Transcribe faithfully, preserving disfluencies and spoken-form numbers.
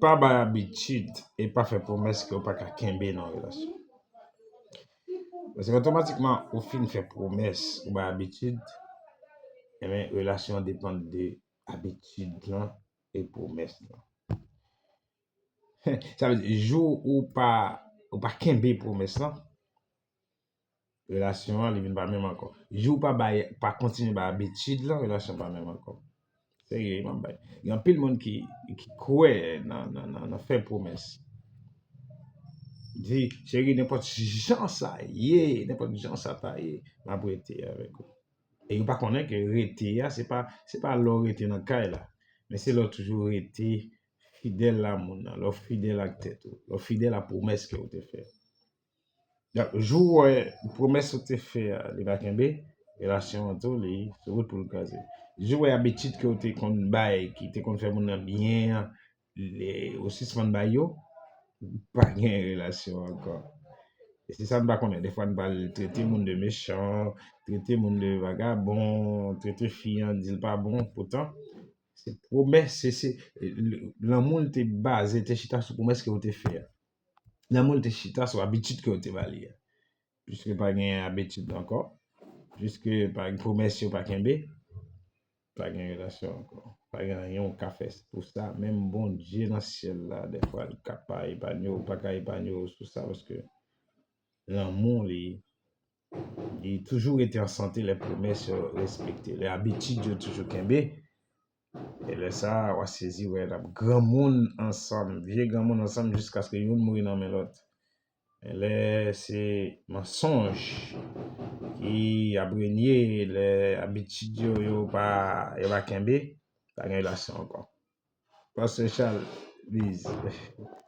Pa bay abitid e pa fè pwomès ke w pa ka kenbe nan relasyon. Paske otomatikman ou fin fè pwomès, ou bay abitid, ebyen relasyon an depann de abitid lan e pwomès lan. Sa vle di, jou ou pa, ou pa kenbe pwomès lan, relasyon an, li vin pa menm ankò. Jou ou pa bay, pa kontinye bay abitid lan, relasyon pa menm ankò. Serye, m ap bay. Gen anpil moun ki, ki kwè nan, nan, nan, nan fè pwomès. Di, cheri, nenpòt jan sa ye, nenpòt jan sa ta ye, m ap rete avèk ou. E yo pa konnen ke rete a, se pa, se pa lè w rete nan kay la, men se lè w toujou rete fidèl a moun nan, lè w fidèl ak tèt ou, lè w fidèl a pwomès ke w te fè. Donk, jou w wè pwomès ou te fè a, li pa kenbe, relasyon an tou, li sou wout pou l kraze. Jou w wè abitid ke w te konn bay, ki te konn fè moun nan byen an, li, ou sispann bay yo, pa gen relasyon ankò. E se sa n pa konnen. Defwa n pral trete moun de mechan, trete moun de vagabon, trete fi an, di l pa bon. Poutan, se pwomès, se, se, lanmou l te baze, te chita sou pwomès ke w te fè a. Lanmou l te chita sou abitid ke w te ba li a. Piske pa gen abitid ankò, piske pa gen pwomès yo pa kenbe, pa gen relasyon ankò. Pa gen anyen w ka fè pou sa. Menm Bondye nan syèl la, defwa, li ka pa epanye w, ou pa ka epanye w sou sa, paske lanmou li, li toujou rete an sante lè pwomès yo respekte, lè abitid yo toujou kenbe. E lè sa a, w a sezi wè n ap granmoun ansanm, vye granmoun ansanm jiskaske youn mouri nan men lòt. Men lè se mansonj ki ap renye, lè abitid yo, yo pa, yo pa kenbe, pa gen relasyon ankò. Pastè Charles, biz.